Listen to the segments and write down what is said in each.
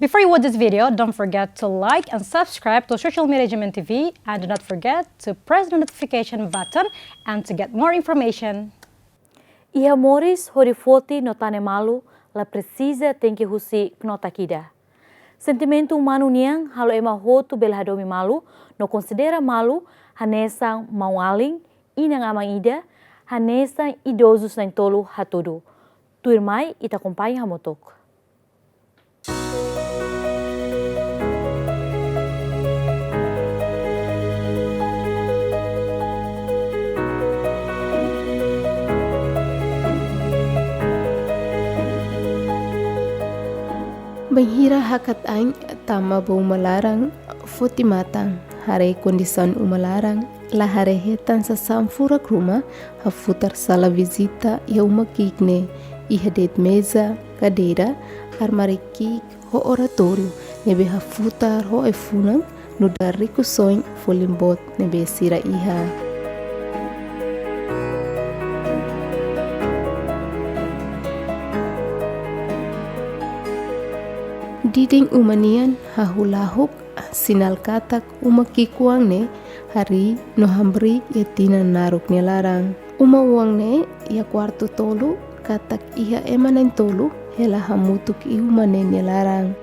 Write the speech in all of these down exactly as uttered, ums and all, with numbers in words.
Before you watch this video, don't forget to like and subscribe to Social Media G M N T V, and do not forget to press the notification button and to get more information. Iha moris hodi foti no tane malu la presiza tenke husi knotak ida. Sentimentu umanu nian halo ema hotu bele hadomi malu no konsidera malu hanesan maun-alin, inan-aman ida, hanesan idozus na'in-tolu hatudu. Tuirmai ita akompaña hamutuk. Bainhira hakat ain tama ba uma laran, foti matan, haree kondisaun uma laran, la haree hetan sasán furak ruma, hafutar sala vizita iha uma ki'ik ne'e, iha de'it meza, kadeira, armáriu ki'ik, ho oratóriu ne'ebé hafutar ho ai-funan, nu'udar rikusoin folin boot ne'ebé sira iha. Didin uma nian hahú lahuk, sinál katak uma ki'ik-oan ne'e harii no hamriik iha tinan naruk nia laran. Uma oan ne'e iha kuartu tolu, katak iha ema na'in-tolu hela hamutuk iha uma ne'e nia laran.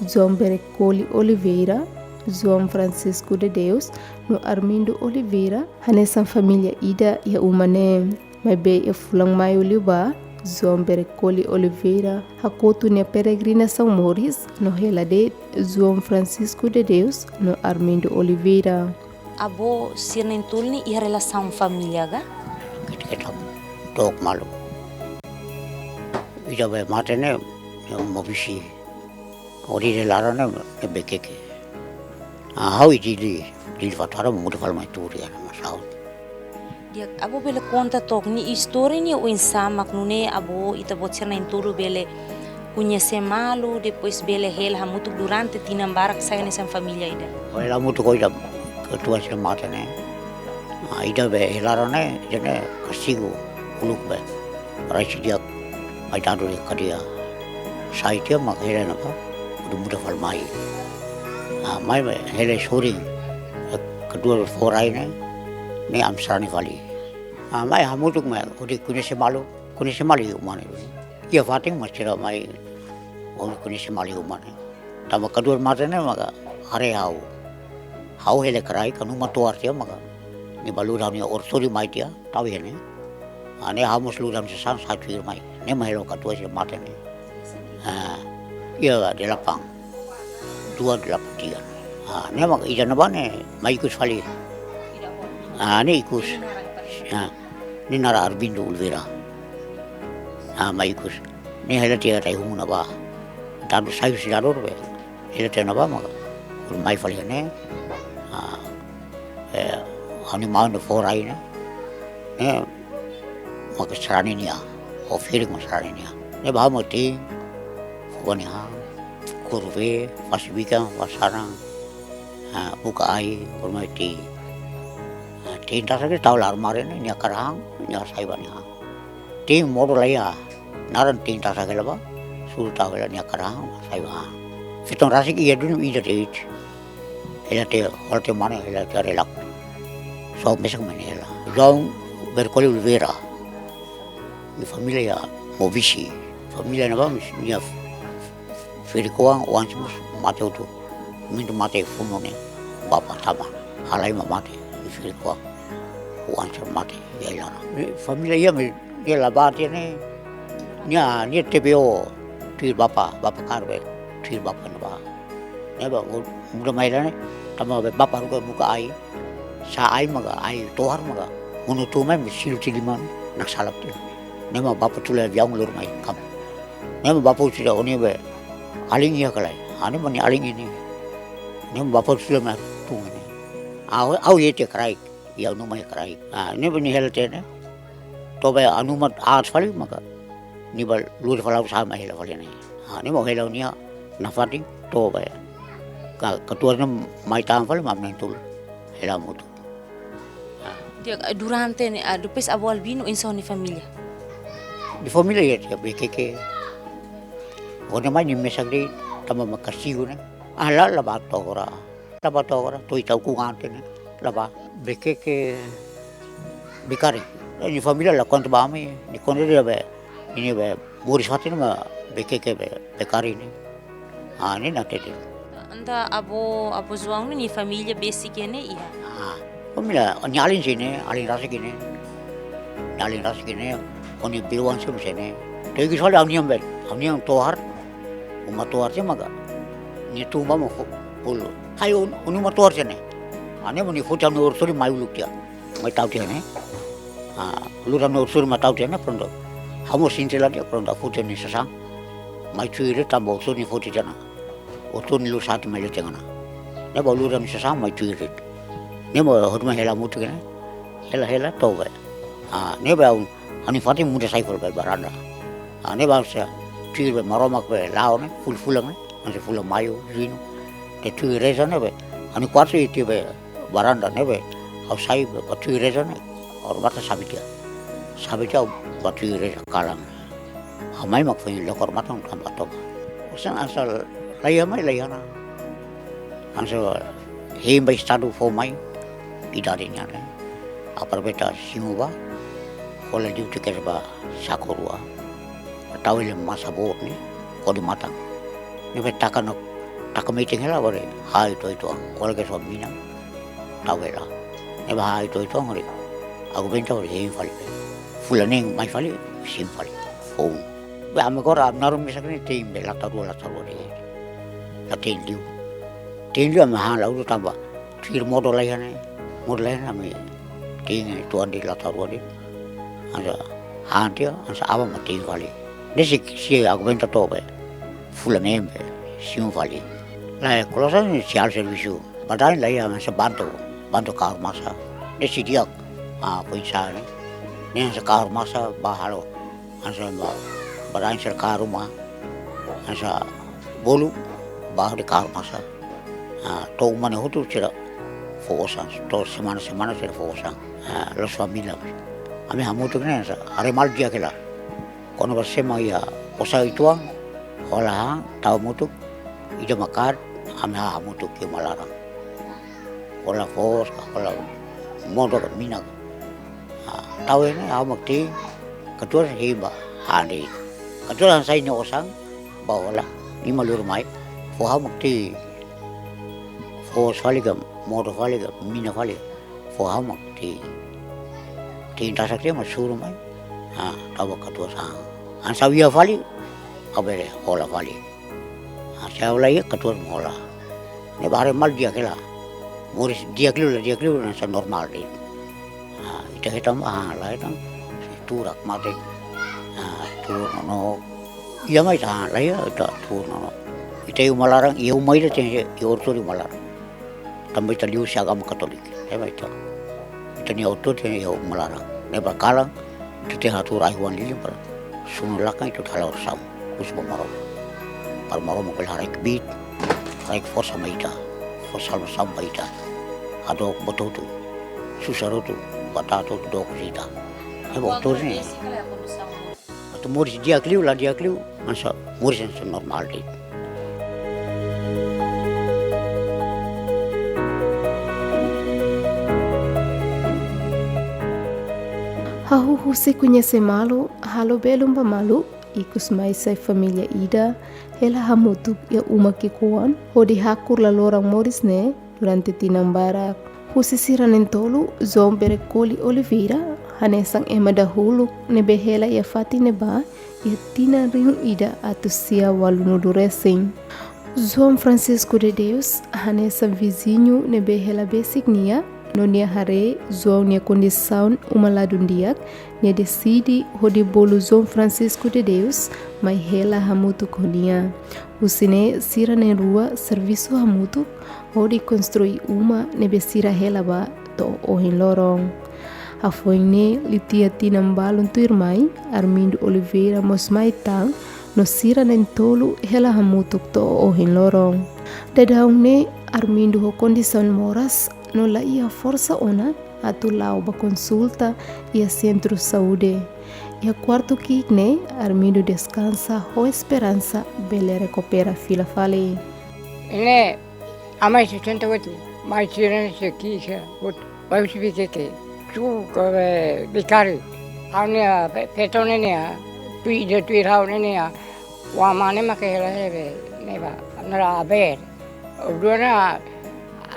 João Berecoli Oliveira, João Francisco de Deus, no Armindo Oliveira, hanesan família ida iha uma ne'e. Maibé iha fulan Maiu liubá, João Berecoli Oliveira hakotu nia peregrinasaun moris no hela de'it João Francisco de Deus no Armindo Oliveira. Avó sira na'in-tolu ne'e iha relasaun família ka? Keta-keta, to'o malu. Ida be mate ne'e, ne'e mobisi. Hodi iha laran ne'e, ne'e Bekeke. Ah, ha'u iha Dili, Dili Fatuhada, muda fali mai tuur iha ne'e, mas ha'u. Di'ak, avó bele konta took nia istória nia oinsá mak nune'e avó ita-boot sira na'in-tolu bele koñese malu, depois bele hela hamutuk durante tinan barak sai hanesan família ida. Hela hamutuk ho ida, katuas sira mate ne'e. Ah, ida be iha laran ne'e, ida ne'e kastigu uluk be. Rai sei di'ak, mai dadu iha kadeia. Sai tiha mak hela ne'ebá, hodi muda fali mai. Ah, mai be hela sorin, eh, kedua foho rai ne'e, ne'e ami sarani fali. Ah, mai hamutuk mai, hodi koñese malu, koñese malu iha uma ne'e. Iha fatin mak sira mai, hodi koñese malu iha uma ne'e. Tanba kedua mate ne'e maka haree ha'u. Ha'u hela kraik, anu matuar tiha maka. Nia bá luda nia oratóriu mai tiha, tau iha ne'e. Ah, ne'e ha'u mós luda nia sasán sai tuirmai. Ne'e mak hela katuas sira mate ne'e. Ah, iha delapan. Dua delapan tiga. Ah, ne'e maka ida ne'ebá ne'e, mai ikus fali. Ah, ne'e ikus. Ah, ne'e naran Armindo Oliveira. Ah, mai ikus. Ne'e hela tiha rai-hun ne'ebá. Tanba sai husi dadeer be. Hela tiha ne'ebá maka. Hodi mai fali ne'e. Ah, eh, ha'u-nia maun ne'e foho rai ne'e. Ne'e maka sarani nia. Ho ferik mak sarani nia. Ne'ebá ha'u mak te'in. Fó ba nia han. Kuru bee, fase bikan, fase saran. Ah, buka ai, hodi mai te'in. Ah, te'in tasak ne'e tau iha armáriu ne'e, nia hakarak han, nia sai ba nia han. Te'in modo la iha, naran te'in tasak hela bá, suru tau hela nia hakarak han, sai ba han. Feton rasik iha duni ida de'it. Hela tiha, hola tiha mane, hela tiha relak. Só mesak mane hela. João Bercoli Oliveira. Nia família iha Mobisi. Família ne'ebá, nia ferik-oan, oan sira mós mate hotu. Mintu mate funu ne'e, bapa tama. Halai mak mate, ferik-oan. Oan sira mate, iha laran. Ne'e família iha, maibé nia la bá tiha ne'e. Nia, nia T P O, tuir bapa, bapa kaer be, tuir bapa ne'ebá. Ne'ebá, muda mai hela ne'e, tanba be bapa haruka buka ai. Sa'e ai maka, ai tohar maka. Monu tu mai, silu tiha liman, naksalap tiha. Ne'e mak bapa tula aviaun lori mai kampu. Ne'e mak bapa husu ida, ó-nia be alin iha ka lae? Ah, ne'e mak nia alin iha ne'e. Ne'e mak bapa husu ida mai tun ne'e. Ha'u, ha'u iha tiha kraik, iha uma iha kraik. Ah, ne'e mak nia hela tiha ne'e. To'o be anu mak aat fali maka. Nia bá luda fali ha'u, sa'e mai hela fali ne'e. Ah, ne'e mak hela nia nafatin to'o be. Ka, katuas ne'e mai tan fali mak ami na'in-tolu. Hela hamutuk. Di'ak, durante ne'e, ah, depois avó Albino oinsá ho nia família? Nia família iha tiha Bekeke. Hodi mai nia mesak de'it, tanba mak kastigu ne'e. Ah, la, la bá to'o agora. La bá to'o agora, to'o ita ukun ante ne'e. La bá, Bekeke, Bekari. Nia família la konta ba ami, nia konta de'it be, nia be, moris fatin mak Bekeke be, Bekari ne'e. Ah, ne'e hatete. Entaun avó, avó João ne'e nia família besik iha ne'e iha? Ah, família, nia alin sira ne'e, alin rasik ne'e. Nia alin rasik ne'e, ho nia bewan sira mós iha ne'e. To'o ikus fali ha'u-nian be, ha'u-nian tohar, uma tohar sira maka. Nia tun ba mak fó, fó. Hai un, un uma tohar sira ne'e. Ha'u-nia mós nia foti ha'u-nia orsori mai uluk tiha. Mai tau tiha ne'e. Ah, lura ha'u-nia orsori mai tau tiha ne'e pronto. Ha'u mós sente la di'ak pronto, foti nia sasán. Mai tuir tanba orsori nia foti tiha ona. Orsori nia lus haat mai leten ona. Ne'ebá lura nia sasán mai tuir de'it. Ne'e mak hodi mai hela hamutuk ne'e. Hela, hela to'o be. Ah, ne'ebá ha'u, ha'u-nia fatin muda sai fali ba varanda. Ah, ne'ebá ha'u sei tuir be Maromak be la'o ne'e, fulan-fulan ne'e. Ha'u sei fulan Maiu, Juñu. Ita tuir reza ne'ebé. Ha'u-nia kuartu iha tiha be varanda ne'ebé. Ha'u sai be, bá tuir reza ne'e. Ha'u matan xave tiha. Xave tiha bá tuir reza kalan. Ha'u mai mak foin lokor matan tanba toba. Osan hanesan laiha mai laiha ona. Hanesan hein ba estadu fó mai. Idade nian ne'e. Aproveita simu bá. Hola liu tiha kedas ba saku rua. Tau hela masa boot ne'e. Hodi matan. Ne'ebé taka no, taka metin hela bá de'it. Hahú uitoan. Hola kedas ba mina. Tau hela. Ne'ebá hahú uitoan hodi. Aguenta hodi hein fali. Fulan neen mai fali, simu fali. Foun. Be ami agora, ami naruk mesak ne'e te'in be lata rua, lata rua de'it. La te'in liu. Te'in liu ami han la uza tanba. Tuir modo laiha ne'e. Modo laiha ne'e ami te'in tuan de'it lata rua de'it. Hanesan han tiha, hanesan aban mak te'in fali. Ne'e sei, sei aguenta to'o be. Fulan neen be, simu fali. Lae, klosan ne'e sei halo servisu. Badaen laiha hanesan bantu, bantu kahur masa. Ne'e sei di'ak, ah, foin-sa'e ne'e. Ne'e hanesan kahur masa, bá halo. Hanesan ba, badaen sira kahur uma. Hanesan bolu, bá hodi kahur masa. Ah, to'o uma ne'e hotu sira fó osan, to'o semana-semana sira fó osan. Ah, la'ós família. Ami hamutuk ne'e hanesan, haree malu di'ak hela. Kona-ba sira mak iha osan uitoan, hola han, tau hamutuk, ida mak kaer, ami han hamutuk iha uma laran. Hola foos ka, hola modo ka mina ka. Ah, tau iha ne'e, ha'u mak te'in, katuas hein ba han de'it. Katuas hanesan nia osan, bá hola, nia mak lori mai, fó ha'u mak te'in. Foos fali ka, modo fali ka, mina fali. Fó ha'u mak te'in. Te'in tasak tiha mak suru mai. Ah, tau ba katuas han. Hanesan ha'u iha fali, ha'u bele hola fali. Ah, se ha'u la iha katuas mak hola. Ne'ebá haree malu di'ak hela. Moris di'ak liu la di'ak liu hanesan normál de'it. Ah, ita hetan ba han la hetan. Tuur hakmatek. Ah, tuur nonook. Iha mak ita han la iha ita tuur nonook. Ita iha uma laran, iha uma ida tenke iha orsori uma laran. Tanba ita liuhusi agama Katólika. Ema ita. Ita-nia orsori tenke iha uma laran. Ne'ebá kalan, ita tenke hatuur ai-huan lilin para sunu lakan ita hala'o orasaun. Husu ba Maromak. Para Maromak bele haraik kbiit, haraik forsa mai ita. Forsa halimar sa'e ba ita. Hadook buat hotu. Susar hotu, batata hotu dook husi ita. Ne'ebá orsori ne'e. Atu moris di'ak liu, la di'ak liu, hanesan moris hanesan normál de'it. Hahú husi koñese malu, halo belun ba malu, ikus mai sai família ida, hela hamutuk iha uma ki'ikoan, hodi hakur laloran moris ne'e, durante tinan barak. Husi sira na'in-tolu, João Berecoli Oliveira, hanesan ema dahuluk ne'ebé hela iha fatin ne'ebá, iha tinan rihun ida atus sia ualunulu resin. João Francisco de Deus, hanesan viziñu ne'ebé hela besik nia, no nia haree João nia kondisaun uma ladún di'ak, nia deside hodi bolu João Francisco de Deus mai hela hamutuk ho nia. Husi ne'e sira na'in-rua servisu hamutuk hodi konstrui uma ne'ebé sira hela ba to'o ohin loron. Hafoin ne'e liu tiha tinan balun tuirmai, Armindo Oliveira mós mai tan, no sira na'in-tolu hela hamutuk to'o ohin loron. Daudaun ne'e Armindo ho kondisaun moras no la iha forsa ona atu la'o ba konsulta iha sentru saúde. Iha kuartu ki'ik ne'e, Armindo deskansa ho esperansa bele rekupera fila fali. Ne'e, amai setenta e oito, mai tirani se kisa, ut, bai usi bikeke, su, kabe, bikari. Ha'u-nia, pe-, peto ne'e ne'e, tui de tui ha'u ne'e ne'e, wa mane make hela hebe, ne'ebá, nara aber. Dua na,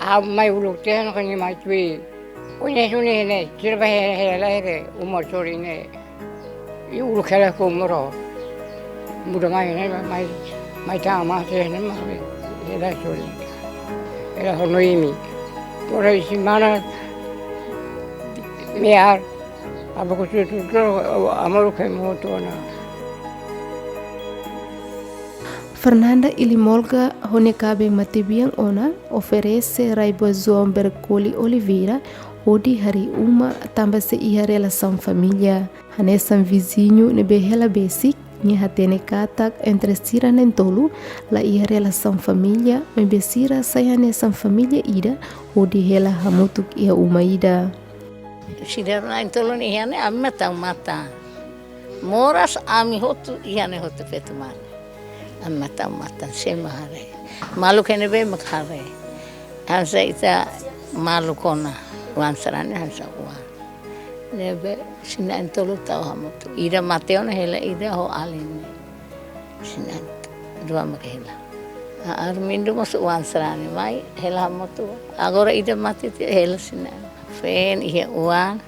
ha'u mai uluk tiha ona kani mai tui. Koñese ne'e ne'e, sira bá hela hebe, uma sorin ne'e. I uluk hela ko moro. Muda mai ne'e, mai, mai tama se ne'e mai. Hela sorin. Hela ho no imi. Ora isi mana mear. Abaku susu amaru ke moto na. Fernanda Ilimolga ho nia kaben matebian ona oferese rai-boot João Bercoli Oliveira hodi harii uma tanba sei iha relasaun família. Hanesan viziñu ne'ebé hela besik, nia hatene katak entre sira na'in-tolu la iha relasaun família, maibé sira sai hanesan família ida hodi hela hamutuk iha uma ida. Sira na'in-tolu ne'e iha ne'e, ami mak tau matan. Moras ami hotu iha ne'e hotu feto mane. Ami mak tau matan, sé mak haree. Maluk ne'ebé mak haree. Hanesan ita maluk ona, oan sarani hanesan oan. Ne'ebé sira na'in-tolu tau hamutuk. Ida mate ona hela ida ho alin. Sira na'in-tolu mak hela. A, Armindo mós oan sarani mai hela hamutuk. Agora ida mate tiha hela sira na'in. Feen iha oan,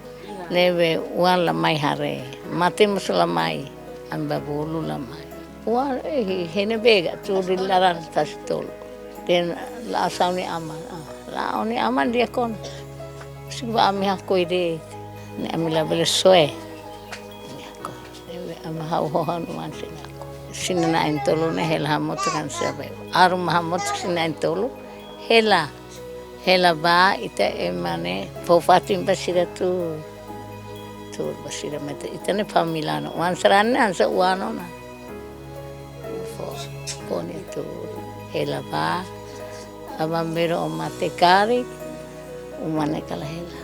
ne'ebé oan la mai haree. Mate mós la mai, ami bá bolu la mai. Oan, eh, hene bega, tuur laran tasi tolu. Den la asau ni aman, ah, la oni aman dia kon. Siba ami hakoi de'it, ne'e ami labele soe. Ne'e ami hau hohan oan sira na'in-tolu. Sira na'in-tolu ne'e hela hamutuk hanesan be. Aruma hamutuk sira na'in-tolu, hela. Hela bá ita ema ne'e, fó fatin ba sira tuur. Tuur ba sira mate. Ita ne'e família ona. Oan sarani hanesan oan ona. Fó, fó nia tuur. Hela bá. Aban-bainrua ó mate karik, uma ne'e kala hela.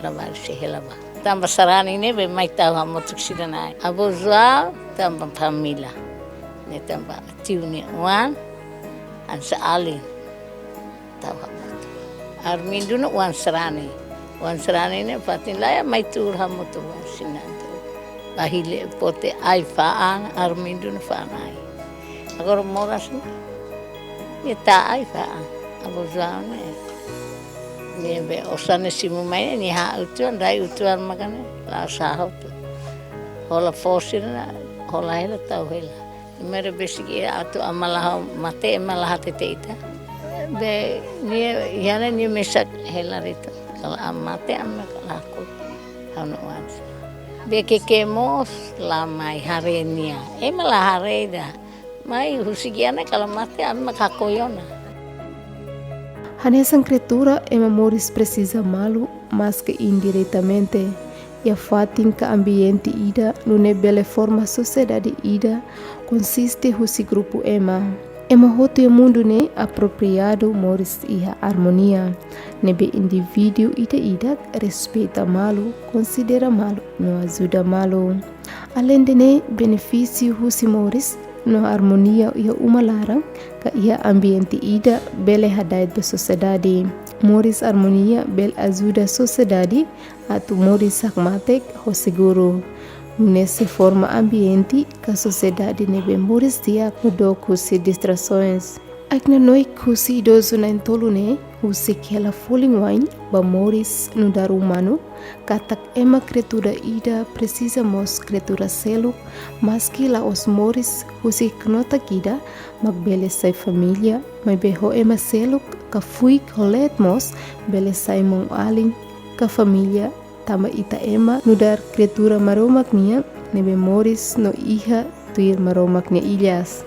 Labarik sei hela bá. Tanba sarani ne'ebé mai tau hamutuk sira na'in. Avó João, tanba família. Ne'e tanba tiu nia oan, hanesan alin. Tau hamutuk. Armindo ne'e oan sarani. Oan sarani ne'e fatin lae mai tuur hamutuk oan sira na'in-tolu. Bá hili pote ai-fa'an, Armindo ne'e fa'an ai. Agora moras ne'e, nia tau ai-fa'an. Avó João ne'e, ne'ebé osan ne'e simu mai ne'e, nia ha'u uitoan, rai uitoan maka ne'e, la'ós ha'u hotu. Hola fó sira ne'e, hola hela tau hela. Primeiru besik atu ama la mate, ema la hatete ita. Be, nia, iha ne'e nia mesak hela de'it. Kala ami mate, ami kala hakoi. Ha'u-nia oan. Be keke mós la mai haree nia. Ema la haree ida. Mai husik iha ne'e kala mate, ami mak hakoi ona. Hanesan kriatura, ema moris presiza malu, maske indiretamente. Iha fatin ka ambiente ida, nune'e bele forma sosiedade ida, konsiste husi grupu ema. Ema hotu iha mundu ne'e apropriadu moris iha armonia. Ne'ebé indivíduu ida-idak respeita malu, konsidera malu, no ajuda malu. Aleinde ne'e, benefísiu husi moris no armonia iha uma laran, ka iha ambiente ida bele hada'et ba sosiedade. Moris armonia bele ajuda sosiedade atu moris hakmatek ho seguru. Nune'e sei forma ambiente ka sosiedade ne'ebé moris di'ak no dook husi distrasoens. Ai-knanoik husi idozu na'in-tolu ne'e husik hela folin-wa'in ba moris nu'udar umanu, katak ema kriatura ida presiza mós kriatura seluk, maske la'ós moris husi knotak ida, mak bele sai família, maibé ho ema seluk ka fuik ho leet mós bele sai maun-alin ka família, tanba ita ema nu'udar kriatura Maromak nian ne'ebé moris no iha tuir Maromak nia ilhas.